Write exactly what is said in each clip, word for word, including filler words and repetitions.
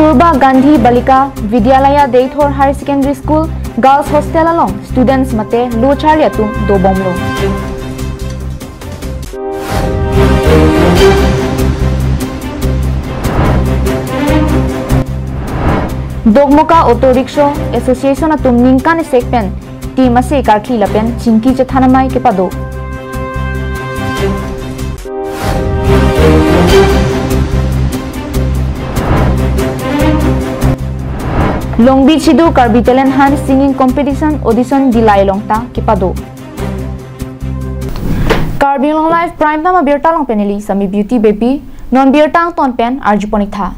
Kasturba Gandhi Balika Vidyalaya Deithor Higher Secondary School Girls Hostel along students mate lo charli atum dobomlo. Dokmoka Auto Rickshaw Association atum ningkan isi pen tim ase karkli lapen chingki chethan amei kepado. Longbi Chidu Karbi Talent Hunt Singing Competition Audition Dillai along ta kepado. Karbi Anglong Live Prime Time abirta along pen neli Sami Beauty Beypi, non birta angton pen arjupon-ik tha.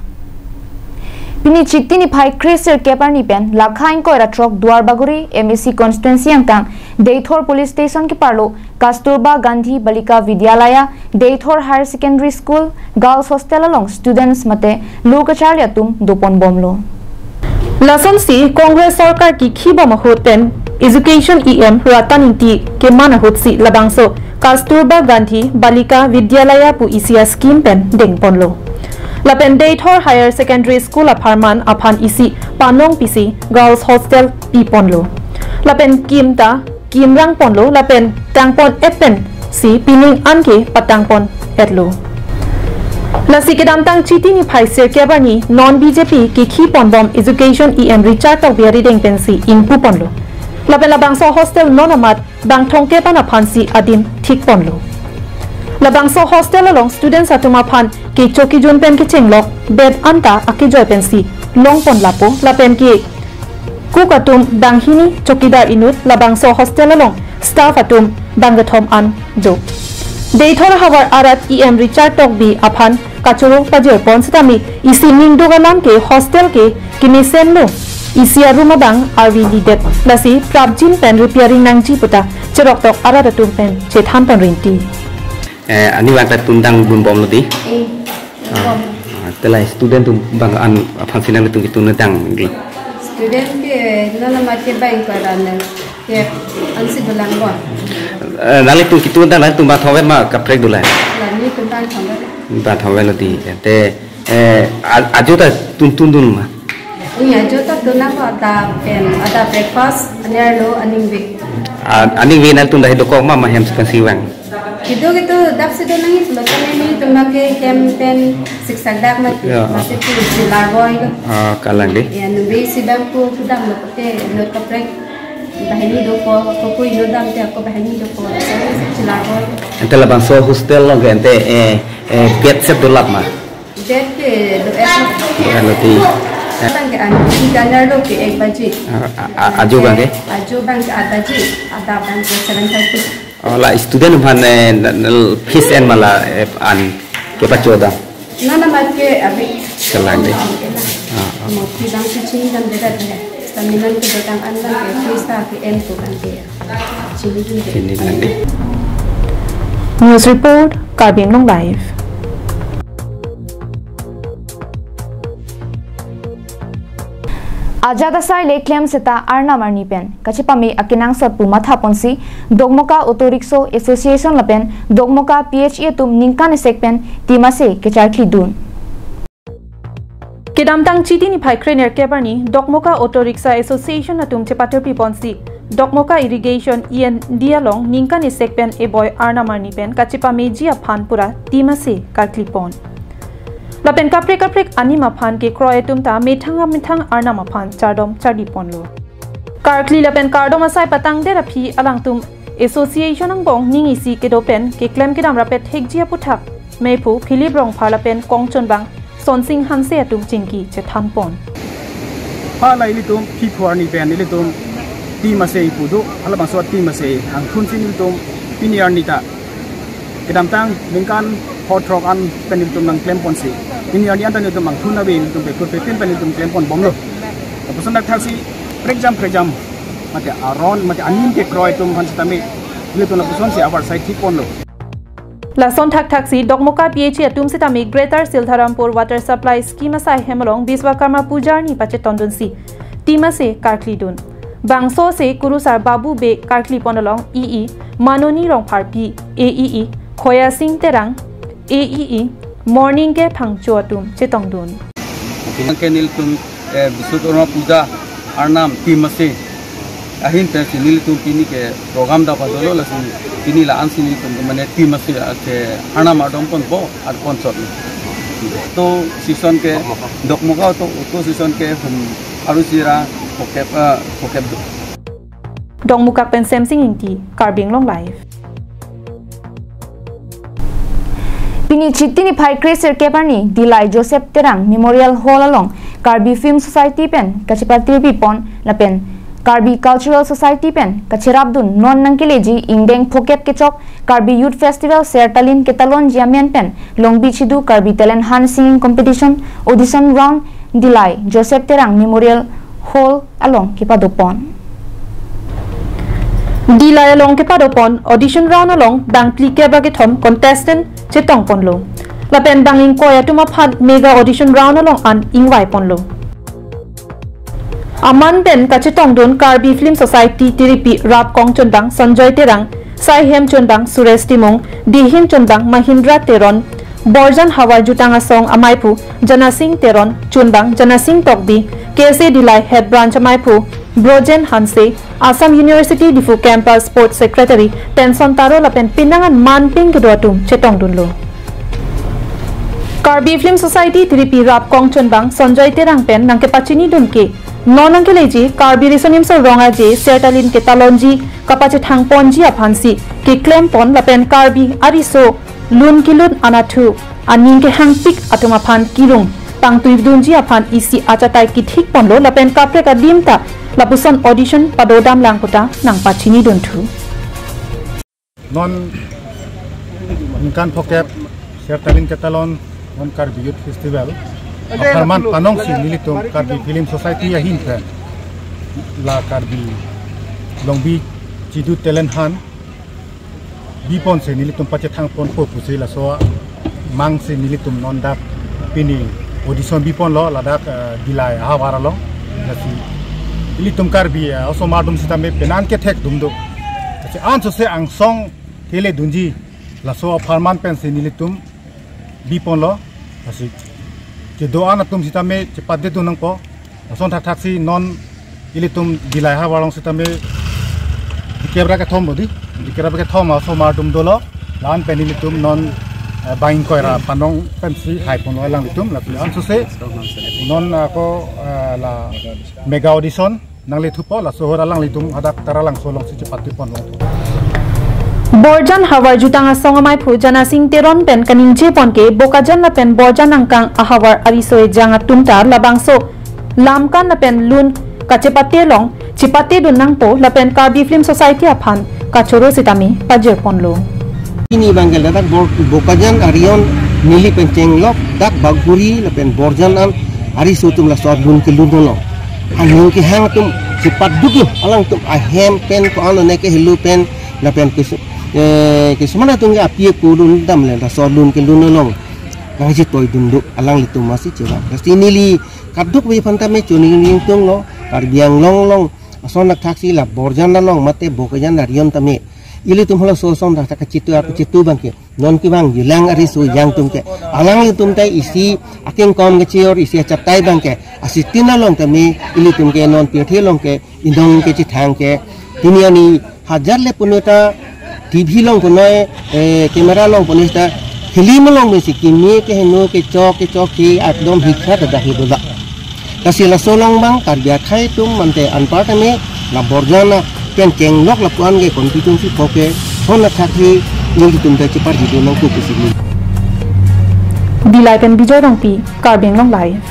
Pini Chiti niphai kre sirkep arni pen lakha ingkoi ra throk Duarbagori M A C constituency angkang Deithor Police Station keparlo Kasturba Gandhi Balika Vidyalaya Deithor Higher Secondary School Girls Hostel along students mate lo kacharli atum doponbomlo. Lasonsi Congress sorkar kikhibom ahut pen Education E M Ratan Engti keman ahutsi labangso Kasturba Gandhi Balika Vidyalaya pu isi a-scheme pen dengponlo. Lapen Deithor Higher Secondary School apharman aphan isi panong pisi Girls Hostel piponlo. Lapen kim ta kimrangponlo lapen tangpon-et pensi pining anke patangpon-etlo. Lasi kedamtang Chiti niphai sirkep arni non B J P kikhiponbom Education E M Richard Tokbi arideng pensi ingpuponlo. Lapen labangso hostel non amat bang thomkep an aphansi adim thikponlo. Labangso hostel along students atum aphan kecho kejun pen kechenglok bed anta akejoi pensi longpon lapo lapen ke cook atum banghini, chowkidar inut, labangso hostel along staff atum bangkethom an do. Deithor havar arat E M Richard Tokbi aphan kachoro pajirpon setame isi ningduk alam ke hostel ke kemesenlo, isi a-room abang arvi lidet, lasi prapjin pen repairing nangji puta cheroktok arat atum pen chethanpon rinti. Eh, ani bang ta tundang dunbomlo dei. Eh, ah, dunbom. Ah, te la student atum bang an aphansi nanglitum ketun dang dei. Student ke non amat ke bang ko ran ke ansi dolang bom. Eh, nanglitum ketun dang nanglitum bang thomvet ma kaprek dolang. La nelitum bang thomvet. Bang thomvetlo dei. Te, eh, a-, ajo ta tun tun dun ma. Ni ajo ta tun nang ko adap pen, adap breakfast, anerlo aningve. Ah, aningve nanglitum dak dokok ma, ma hem sekan siwang. Kedo kedo dapsi do nangji pulo tame nelitum ke hem pen siksak dak mati. Ya. Masi pu chelar voi lo. Ah, kalang dei. Ya, ningve si bang pu kudamlo te not kaprek. Banghini dopo, kopui no dam te ako banghini dopo. Chelar voi. Ante labangso hostel along ke ante, eh, eh, bed set dolap ma. Bed ke do-et. Do-etlo dei. Bang ke an, si anerlo ke ek baji. Ah, ah, ah, ajo bang ke? Ajo bang ke aat baji, adap bang ke seven thirty. Oh, la student aphan, eh, na, na, fees en ma la, eh, an kepachodam? Non amat ke ave. Kalang dei. Ah, ah. Moti bang si chini dam dei ave. Saminan ke dotang an bang ke fees ta ke en ko bang ke. Chini dam dei. Chini dam dei. News report, Karbi Anglong Live. Ajat asai le klem seta arnam arni pen kachepame akenangsot pu mathaponsi Dokmoka Auto Rickshaw Association lapen Dokmoka P H E atum ningkan isi pen tim ase kecharklidun. Kedamtang Chiti niphai kre nerkep arni Dokmoka Auto Rickshaw Association atum chepatirpiponsi Dokmoka Irrigation E N D along ningkan isi pen eboi arnam arni pen kachepameji aphan pura tim ase karklipon. Lapen kaprek kaprek anim aphan kekroi atum ta methang amethang arnam aphan chardom charliponlo. Karkli lapen kardom asai patangdet aphi alangtum association angbong ning isi kedo pen keklem kedam rapet thekji aputhak mephu Philip Rongphar lapen kongchonbang Sonsing Hanse atum chingki chethanpon. Hala ilitum phli phu arni pen ilitum tim ase ipu do, halabangso tim ase angthunsi ilitum pini arni ta kedamtang ningkan hor throk an pen ilitum nangklemponsi, pini arni an ta ilitum angthun ave, ilitum pekur pepin pen ilitum klemponbomlo. Lapuson dak thaksi prekjam prekjam mate aron mate anim kekroi atum aphan setame ilitum lapusonsi avarsai thikponlo. Lason thakthaksi Dokmoka P H E atum setame Greater Siltharampur Water Supply Scheme asai hem along Biswakarma Puja arni pachetondunsi tim ase karklidun. Bangso ase Kurusar Babu Bey karklipon along E E Manoni Rongpharpi, A E E Khoya Sing Terang, A E E Morning Ke Phangcho atum chetongdun. Anke nelitum, eh, Biswakar Puja arnam Timase ahin pensi nelitum pini ke program dak padolo, lasi pini la-ansi nelitum ke mane Timase ke arnam ardom ponpo, ar pon chot. Auto season ke Dokmoka auto, auto season ke hum aru sira phokep, eh, phokep do. Dongmukak pen Semsing Ingti, Karbi Anglong Live. Pini Chiti niphai kre sirkep arni Dillai Joseph Terang Memorial Hall along Karbi Film Society pen kachepatirpi pon lapen Karbi Cultural Society pen kacherapdun non nangkeleji ingdeng phokep kechok Karbi Youth Festival Sertalin Ketalonji amen pen Longbi Chidu Karbi Talent Hunt Singing Competition Audition Round Dillai Joseph Terang Memorial Hall along kepadopon. Dillai along kepadopon audition round along bang phlikep ra kethom contestant chetongponlo. Lapen bang ingkoi atum aphan mega audition round along an ingvaiponlo. Aman pen kachetongdun Karbi Film Society tiripi rapkong chunbang Sanjoy Terang, saihem chunbang Suresh Timung, dihin chunbang Mahindra Teron, Borjan Havar Jutang Asong amaiphu Janasing Teron, chunbang Janasing Tokbi, K S A Dillai Head Branch amaiphu Brojen Hanse, Assam University Diphu Campus Sports Secretary Penson Taro lapen pinangan manping kedo atum chetongdunlo. Karbi Film Society tiripi rapkong chunbang Sanjoy Terang pen nangkepachinidun ke non nangkeleji Karbi Riso Nimso Rong Aje Sertalin Ketalonji kapachethangponji aphansi keklempon lapen Karbi ariso lun kelun anatthu aning kehangpik atum aphan kirung pangtuidunji aphan isi achatai kethikponlo lapen kaprek adim ta lapuson audition padodamlang puta nangpachinidunthu. Non ningkan phokep Sertalin Ketalon non Karbi Youth Festival apharman panongsi nelitum Karbi Film Society ahin pen la Karbi Longbi Chidu Talent Hunt biponsi nelitum pachethangponpo pusi laso mangsi nelitum non dak pini audition biponlo ladak, eh, Dillai ahavar along. Lasi ilitum Karbi, eh, osomar atum sitame penang kethek dum do. Lasi ansose angsong keledunji laso apharman pensi nelitum biponlo. Lasi kedo-an atum sitame chepatedun nangpo. Lason thakthaksi non ilitum Dillai ahavar along sitame dikep ra kethom bodi, dikep ra kethom osomar atum dolo. La-an pen ilitum non, eh, bang ingkoi ra panong pensi haiponlo alanglitum, lapen ansose non ako, eh, la mega audition nanglethupo, laso ahut alanglitum hadak Taralangso alongsi chepatedunpo. Borjan Havar Jutang Asong amaiphu Janasing Teron pen kaningjepon ke Bokajan lapen Borjan angkang ahavar ariso ejang atum ta labangso lamkan lapen lun kachepate along chepatedun nangpo lapen Karbi Film Society aphan kachoro sitame pajirponlo. Pini abang ke ladak Bor-, Bokajan arion neli pen chenglok dak Bagburi lapen Borjan an ariso atum laso lun kelun along aning kehang atum chepatedunlo, alangtum ahem pen ko-an lone kehelo pen lapen kes-, eh, kisuman atum ke api apo dundam le laso lun kelun along nangchetoidun do alanglitum masi chevang. Lasi neli kadokave aphan tame choningri ingtunglo, Karbi Anglong along ason thakthaksi la Borjan along mate Bokajan arion tame ilitum halaso ason thakthak kachitu apu chitu abang ke non kevangjilang ariso ejang atum ke alanglitum ta isi akengkon kechor, isi achatai abang ke asitin along tame ilitum ke non pirthe along ke inong kechethang ke pini arni hajar le puno ta T V along punoi, eh, camera along punoi ta film along mesi kimi keheno kechok kechok ke ekdom hikha ta dahi dola. Lasi laso along abang Karbi akhei atum mate anparta me la Borjan pen chenglok lapuan ke constituency phoke hon athak he nelitum ta chepatedun nangpo pusi neli. Dillai pen Bijoy Rongpi, Karbi Anglong Live.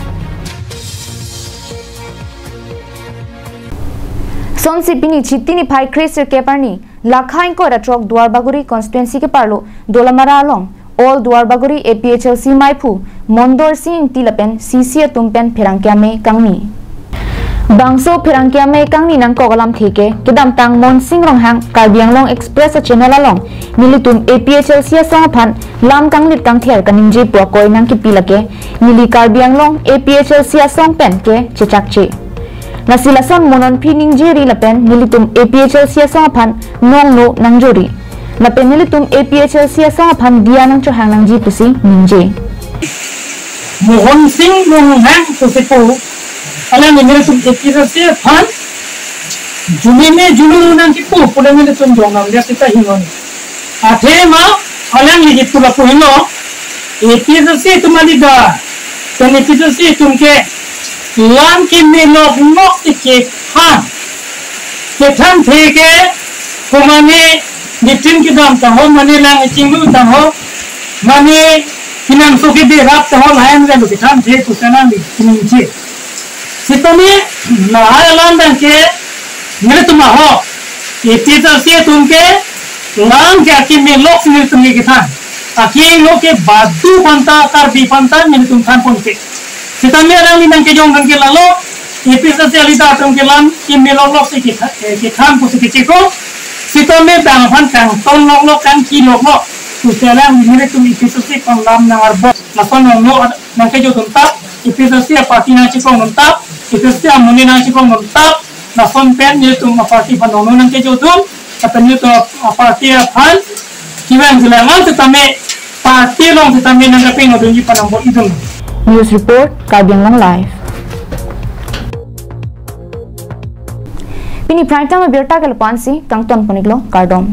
Sonsi pini Chiti niphai kre sirkep arni, lakha ingkoi ra throk Duarbagori constituency keparlo Dolamara along All Duarbagori A P H L C maiphu Mondor Sing Ingti lapen C C atum pen pherangke amei kangni. Bangso pherangke amei kangni nangkok alamthe ke kedamtang Monsing Ronghang Karbi Anglong Express a channel along nelitum A P H L C asong aphan lam kanglit kangther kaningje pu akoi nangkipi lake neli Karbi Anglong A P H L C asong pen ke chechakche. Lasi lason mo non pini ningjeri lapen nelitum A P H L C asong aphan nongno nangjori. Lapen nelitum A P H L C asong aphan diya nangchohang nangji pusi ningje. Mohan Singh Ronghang pusi pu, alangli nelitum A P H L C aphan juli me julu nangkipu pu nelitum jong namliya sita hingon. Athema alangli kipu lapu hino, A P H L C atum a-leader, pen A P H L C atum ke lam keme loklok si kethan, kethanthe ke, ko mane nitin kedam ta ho, mane lang chinglu ta ho, mane pinangso kebi rap ta ho, lain relo kethanthe pu sana ni kiningje. Sitame lahai alam abang ke nelitum ahok, A P H L C atum ke lam ke akeme lok si nelitum ke kethan. Akeme lok ke Bodo aphanta, Karbi aphanta nelitum thanpon ke. Sitame alangli nangkejongdun ke lalo, A P H L C a-leader atum ke lam keme loklok si ketha-, eh, kethan pusi kechekro. Sitame bang aphan kangton loklok, kangki loklok pusi alangli nelitum A P H L C aphan lam nang-arbok. Lason nongno nangkejodun tap, A P H L C a-party nangchekrongdun tap, A P H L C amonit nangchekrongdun tap, lason pen nelitum a-party aphan nongno nangkejodun, lapen nelitum a-party aphan kevang jilang an sitame, party along sitame nangkepinodunji aphan nangbo-idun. News report, Karbi Anglong Live. Pini prime time abirta ke lapu-an si kangtonpon-iklo, kardom.